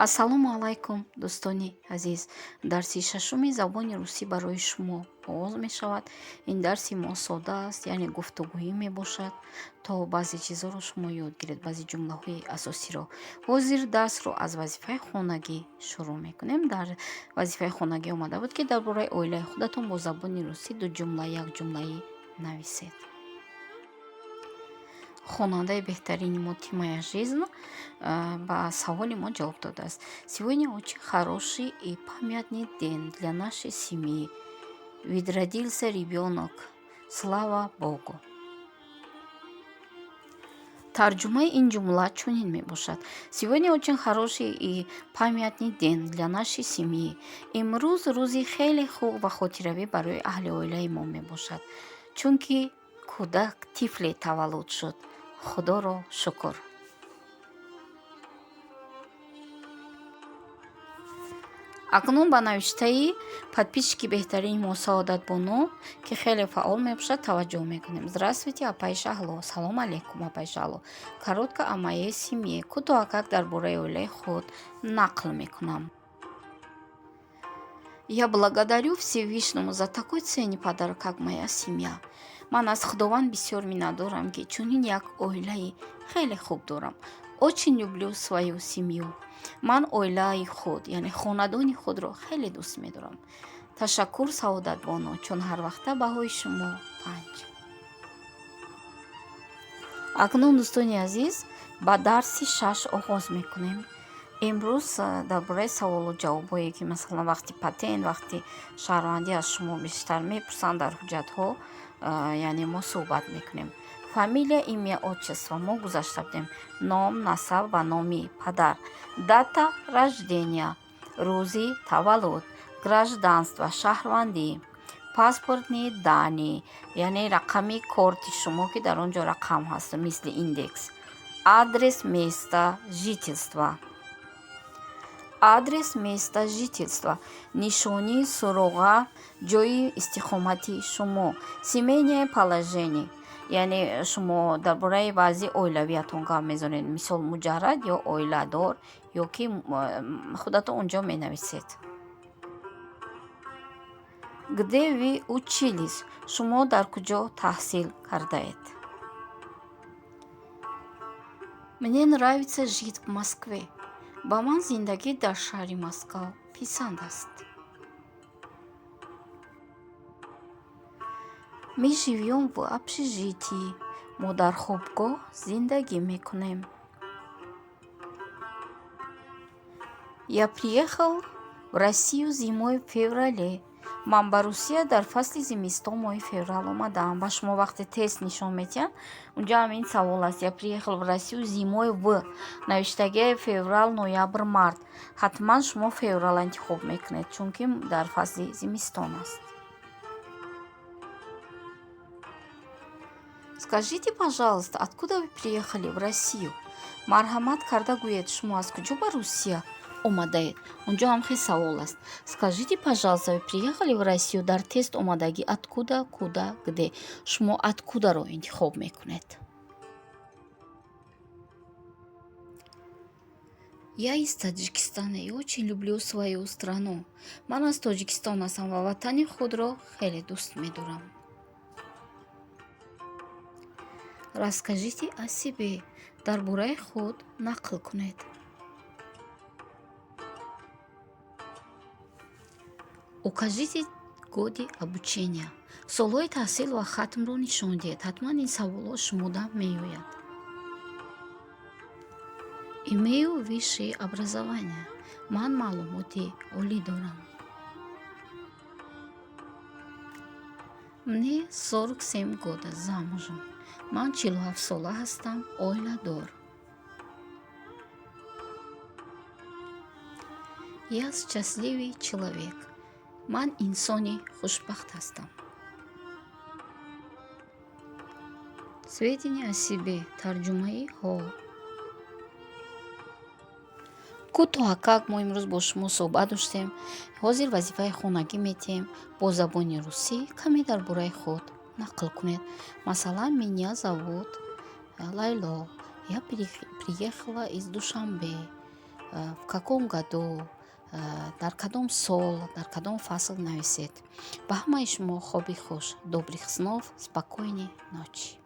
Ассалому алайкум, дӯстони азиз! Дарси шашуми забони русӣ барои шумо оғоз мешавад. Ин дарси мо сода аст, яъне гуфтугӯӣ мебошад, то баъзе чизҳоро шумо ёд гиред, баъзе ҷумлаҳои асосиро. Ҳозир дарсро аз вазифаи хонагӣ шурӯъ мекунем. Дар вазифаи хонагӣ омада буд, ки дар бораи оилаи худатон бо забони русӣ ду ҷумла, як ҷумлаӣ нависед. Хонандаи беҳтарини мо Тимая Жизнь ба саволи мо ҷавоб додааст: «Сегодня очень хороший и памятный день для нашей семьи, ведь родился ребенок, слава богу». Тарҷумаи ин ҷумла чунин мебошад: «Сегодня очень хороший и памятный день для нашей семьи». Имрӯз рӯзи хеле хуб ва хотиравӣ барои аҳли оилаи мо мебошад, чунки кӯдак, тифле таваллуд шуд, худоро шукр. Акнун ба навиштаи подписчики беҳтарини мо Саодатбону, ки хеле фаъол мебошад, таваҷҷӯҳ мекунем. «Здравствуйте, апаи Шаҳло». Салом алейкум, апаи Шаҳло. «Коротко о моей семье». Кӯтоҳакак дар бораи оилаи худ нақл мекунам. «Я благодарю Всевышнему за такой ценный подарок, как моя семья». Ман аз Худованд бисёр миннатдорам, ки чунин як оилаи хеле хуб дорам. «Очень люблю свою семью». Ман оилаи худ, яъне хонадони худро хеле дӯст медорам. Ташаккур, Саодатбону, чун ҳарвақта баҳои шумо 5. Акнун, дӯстони азиз, ба дарси шаш оғоз мекунем. Имрӯз дар бораи саволу ҷавобҳое, ки масалан вақти патент, вақти шаҳрвандӣ аз шумо бештар мепурсанд дар ҳуҷҷатҳо, яъне мо суҳбат мекунем. Фамилия, имя, отчество мо гузашта будем, ном, насаб ва номи падар. Дата рождения, рӯзи таваллуд. Гражданство, шаҳрвандӣ. Паспортные данные, яъне рақами корти шумо, ки дар он ҷо рақам ҳаст, мисли индекс. Адрес места жительства. Адрес места жительства, нишонии суроға, ҷойи истиқомати шумо. Семейное положение, яъне шумо дар бораи вазъи оилавиятон гап мезанед, мисол, муҷаррад ё оиладор, ё ки худатон онҷо менависед. Где вы учились? Шумо дар куҷо таҳсил кардаед? Мне нравится жить в Москве. Ба ман зиндагӣ дар шаҳри Москав писанд аст. Мы живем в общежитии. Мо дар хобгоҳ зиндагӣ мекунем. Я приехал в Россию зимой, в феврале. Ман ба Русия дар фасли зимистон, моҳи феврал омадаам. Ба шумо вақте тест нишон медиҳанд, унҷо ҳам ин савол аст: «Я приехал в Россию зимой в», навиштагии феврал, ноябр, март. Ҳатман шумо феврал интихоб мекунед, чунки дар фасли зимистон аст. Скажите, пожалуйста, откуда вы приехали в Россию? Марҳамат карда гӯед, шумо аз куҷо ба Русия омадаед? Унҷо ҳам хел савол аст: «Скажите, пожалуйста, вы приехали в Россию». Дар тест омадагӣ откуда, куда, где. Шумо откударо интихоб мекунед. Я из Таджикистана и очень люблю свою страну. Ман аз Тоҷикистон ҳастам ва ватани худро хеле дӯст медорам. Расскажите о себе. Дар бораи худ нақл кунед. Укажите годы обучения. Солҳои таҳсил ва хатмро нишон диҳед. Ҳатман ин саволҳо шумода меояд. Имею высшее образование. Ман маълумоти олӣ дорам. Мне 47 года, замужем. Ман 47-сола ҳастам, оиладор. Я счастливый человек. Ман инсони хушбахт ҳастам. Сведения о себе, тарҷумаи ҳол. Кӯтоҳакак мо имрӯз бо шумо суҳбат доштем. Ҳозир вазифаи хонагӣ медиҳем: бо забони русӣ каме дар бораи худ нақл кунед. Масалан, меня зовут Лайло, я приехала из Душанбе. в каком году, дар кадом сол, дар кадом фасл нависед. Ба ҳамаи шумо хоби хуш, добрых снов, спокойной ночи.